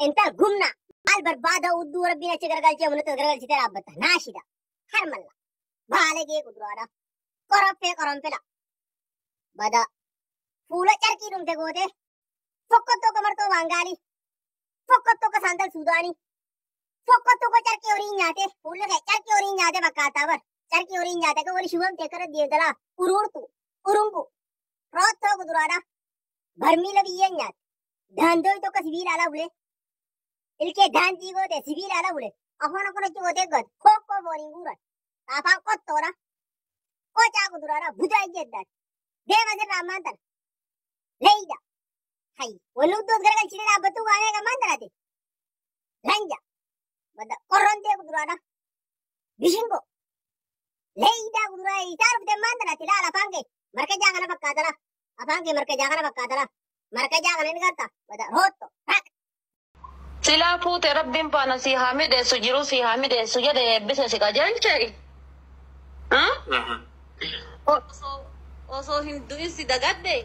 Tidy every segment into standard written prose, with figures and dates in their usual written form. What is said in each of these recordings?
Intal gumna maal barbaada udduu rabbiin achi garagalchee mul'atu garagalchitee dhaabbatta. Naashida. Harmalla. Baalagee kuduraadha. Qoroffee qoronfila. Bada. Fuula carqii dhumte gootee. Fokkottuu akka martoo baangaalii. Fokkottuu akka saantal suudaanii. Fokkottuu akka carqii horii nyaatee. Fuulli kee carqii horii nyaatee fakkaataa bar. Carqii horii nyaatee akka wali shubamtee akkana deemtalaa. Uruurtu. Urungu. Roottoo kuduraadha. Barmiila biyyeen nyaate. Daandoo tokko sibiila ala bulee. Ilkee daandii goote sibiila ala bule. Afaan akkanatti gootee goote. Kokkoo fooniin guuran. Afaan qottoodha. Qocaa kuduraadha. Budaa ijjeddaati. Deema sirraa ammaan tana. Leeyda. Hayyi. Wanni iddoo garagalchitee dhaabbattu waan eega ammaan tanate. Lanja. Badda qorrontee kuduraadha. Bishingo. Leeydaa kuduraa isaa dhufte ammaan tanate laala afaan kee. Markajaa kana fakkaatala. Afaan kee markajaa kana fakkaatala. Markajaa kana ni garta. Badda rootto. Raq. Silaa fuute rabbiin faana si haa midheessu jiru si haa midheessu jedhe eebbise si qajeelche. Osoo hin du'in si dagadde.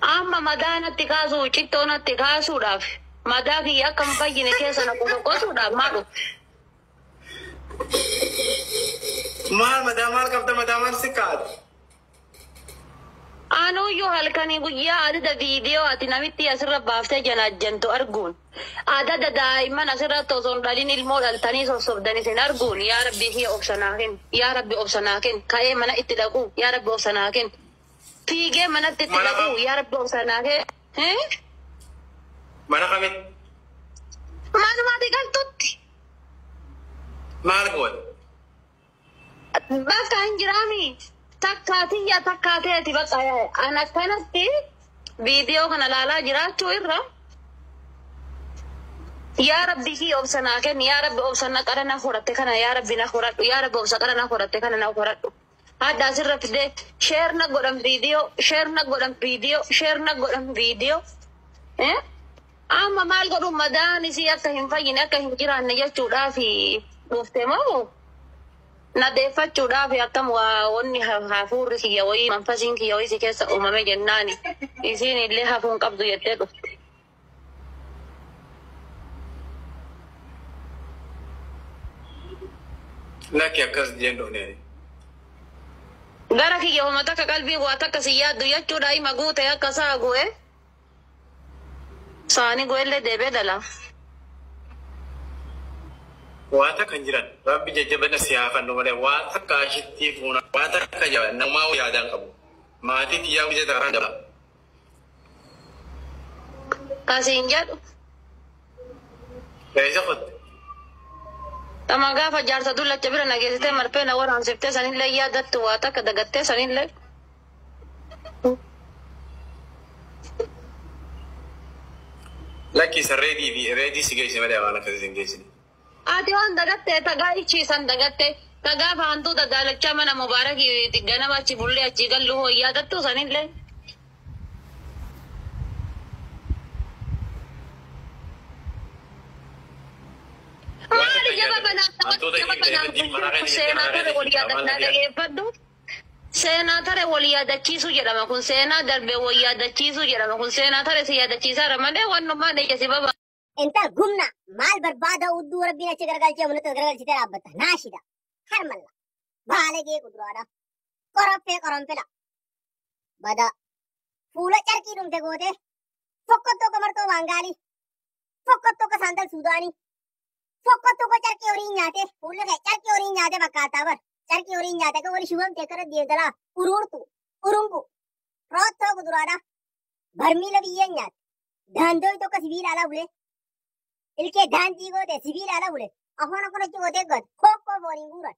Amma madaa natti kaasuu cittoo natti kaasuudhaaf madaa kiyya akka hin fayyine keessa na qosoqosuudhaaf maa dhufe. Maal madaa maal qabda madaa maal si kaa'ate? Anuyyuu halkanii guyyaa adada viidiyoo ati namitti asirra baaftee janaajjantu arguun adada daa'imman asirratti osoo hin dhalin ilmoo dhaltanii sossobdan isin arguun yaa rabbi kiyya obsanaa kenni yaa rabbi obsanaa kenni ka'ee mana itti dhaquu yaa rabbi obsanaa kenni fiigee manatti itti Mana dhaquu kam? yaa rabbi obsanaa kenni. Mana kamitti? Manumaati galtutti Maal goote? bakka hin jiraami takkaatiyya takkaateeti bakka an akkanatti viidiyoo kana laalaa jiraachuu irra. Yaa Rabbi kii obsa naa kenni yaa Rabbi obsa na qara na horatte kana yaa Rabbi na horadhu yaa Rabbi obsa qara na horatte kana na horadhu. Hadda asirra fidee sheer na godhan viidiyoo sheer na godhan viidiyoo sheer na godhan viidiyoo. Amma maal godhu madaan isii akka hin fayyine akka hin jiraanne jechuudhaaf dhufte moo na deeffachuudhaaf akkam waa wanni hafuurri kiyya wayii manfasiin kiyya wayii si keessa uumame jennaani isiin illee hafuun qabdu jettee dhufte. Lakki akkas jeen dhufne. Gara kiyya homa takka qalbii waa takka si yaaddu jechuudha hima guute akka isaa gu'e. Saani gu'ellee deebee dala. Waa takka hin jiran. Rabbi jajjabina si haa fannu malee waa takka ashitti fuuna waa takka jaba namaa yaadaan qabu. Maatii tiyyaa hojii taraan jaba. Kasiin jedhu. Eessa qotte? Tama gaafa jaarsa dullacha bira nageessitee marfee na waraansiftee sanillee yaadattu waa takka dagattee sanillee. Lakki isa reedii fi reedii si geessine malee waan akkasii hin geessine. Ati waan dagattee tagaa ichiisan dagattee tagaa faantuu daalachaa mana mubaarakii ganama achi bullee achi gallu hoo yaadattu sanillee. Waa Maali takka jaba yaadatu. banaa Hantuuta jaba ishee banaa deemee maraa kan ishee seenaa maraa tare kan wal ishee yaadannaa dhageeffadhu. Seenaa tare wal yaadachiisuu jedhama kun seenaa darbe wal yaadachiisuu jedhama kun seenaa tare si yaadachiisaadha malee wannummaan ija si baba. Intal gumna maal barbaada udduu rabbiin achi garagalchee mul'atu garagalchitee dhaabbatta. Naashida. Harmalla. Baalagee kuduraadha. Qoroffee qoronfila. Bada. Fuula carqii dhumte gootee. Fokkottuu akka martoo baangaalii. Fokkottuu akka saantal suudaanii. Fokkottuu akka carqii horii nyaatee. Fuulli kee carqii horii nyaatee fakkaataa bar. Carqii horii nyaatee akka wali shubamtee akkana deemtalaa. Uruurtu. Urungu. Roottoo kuduraadha. Barmiila biyyeen nyaate. Daandoo tokko sibiila ala bulee. Ilkee daandii goote sibiila ala bule. Afaan akkanatti gootee goote. Kokkoo fooniin guuran.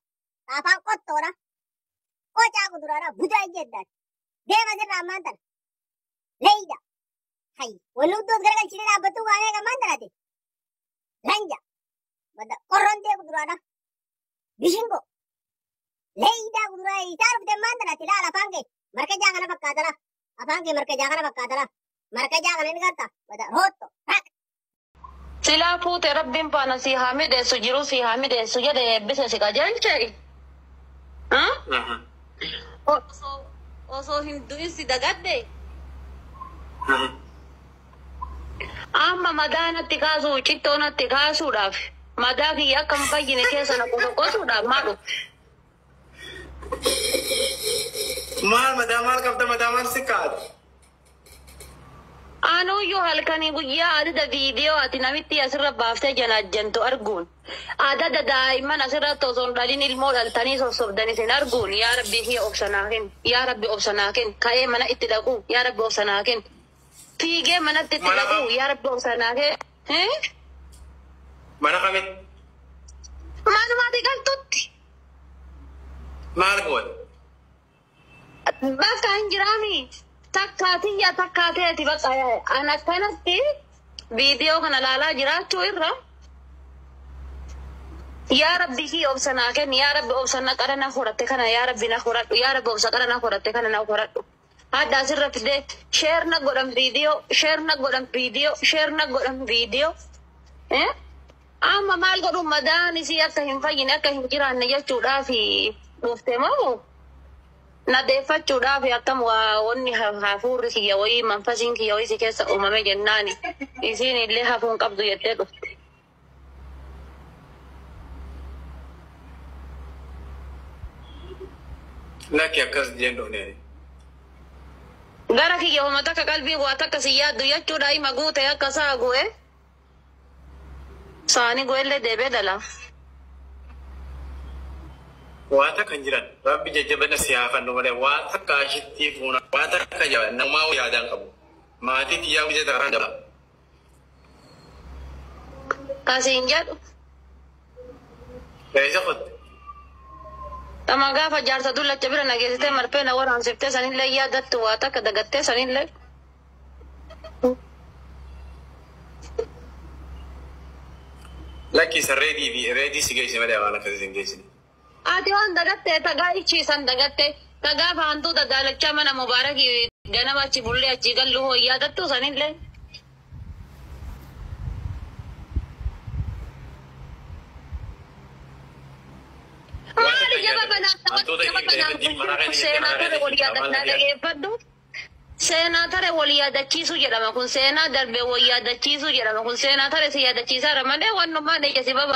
Afaan qottoodha. Qocaa kuduraadha. Budaa ijjeddaati. Deema sirraa ammaan tana. Leeyda. Hayyi. Wanni iddoo garagalchitee dhaabbattu waan eega ammaan tanate. Lanja. Badda qorrontee kuduraadha. Bishingo. Leeydaa kuduraa isaa dhufte ammaan tanate laala afaan kee. Markajaa kana fakkaatala. Afaan kee markajaa kana fakkaatala. Markajaa kana ni garta. Badda rootto. Raq. Silaa fuute rabbiin faana si haa midheessu jiru si haa midheessu jedhe eebbise si qajeelche. Osoo hin du'in si dagadde. Amma madaanatti kaasuu cittoonatti kaasuudhaaf madaa kiyya akka hin fayyine keessa na qosoqosuudhaaf maa dhufu? Maal madaa maal qabda madaa maal si kaa'ate? Anuyyuu halkanii guyyaa adada viidiyoo ati namitti asirra baaftee janaajjantu arguun adada daa'imman asirratti osoo hin dhalin ilmoo dhaltanii sossobdan isin arguun yaa rabbi kiyya obsanaa kenni yaa rabbi obsanaa kenni ka'ee mana itti dhaquu yaa rabbi obsanaa kenni fiigee manatti itti Mana dhaquu kam? yaa rabbi obsanaa kenni. Mana kamitti? Manumaati galtutti Maal goone? bakka hin jiraami. Takkaatiyya takkaateeti bakka an akkanatti viidiyoo kana laalaa jiraachuu irra yaa rabbi kii obsa naa kenni yaa rabbi obsa na qara na horatte kana yaa rabbi na horadhu yaa rabbi obsa qara na horatte kana na horadhu hadda asirra fidee share na godhan viidiyoo share na godhan viidiyoo share na godhan viidiyoo amma maal godhu madaan isii akka hin fayyine akka hin jiraanne jechuudhaafi dhufte moo na deeffachuudhaaf akkam waa wanni hafuurri kiyya wayii manfasiin kiyya wayii si keessa uumame jennaani isiin illee hafuun qabdu jettee dhufte. Lakki akkas jeen dhufne. Gara kiyya homa takka qalbii waa takka si yaaddu jechuudha hima guute akka saa gu'e saani gu'ellee deebee dala. Waa takka hin jiran rabbi jajjabana si haa fannu malee waa takka ashitti fuuna waa takka jaba namaa yaadaan qabu. Maatii xiyyaa hojjeta karaan jaba. Kasiin jedhu Eessa qotte? Tama gaafa jaarsa dullacha bira nageessitee marfee na waraansiftee sanillee yaadattu waa takka dagattee sanillee. Lakki isa reedii fi reedii si geesse malee waan akkasii hin geessine. Ati waan dagattee tagaa ichiisan dagattee tagaa faantuu dadaalachaa mana mubaarakii ganama achi bullee achi gallu hoo yaadattu sanillee. Maali jaba banaa jaba banaa seenaa tare wal yaadannaa dhageeffadhu. Seenaa tare wal yaadachiisuu jedhama kun seenaa darbe wal yaadachiisuu jedhama kun seenaa tare si yaadachiisaadha malee wannummaan ija si baba.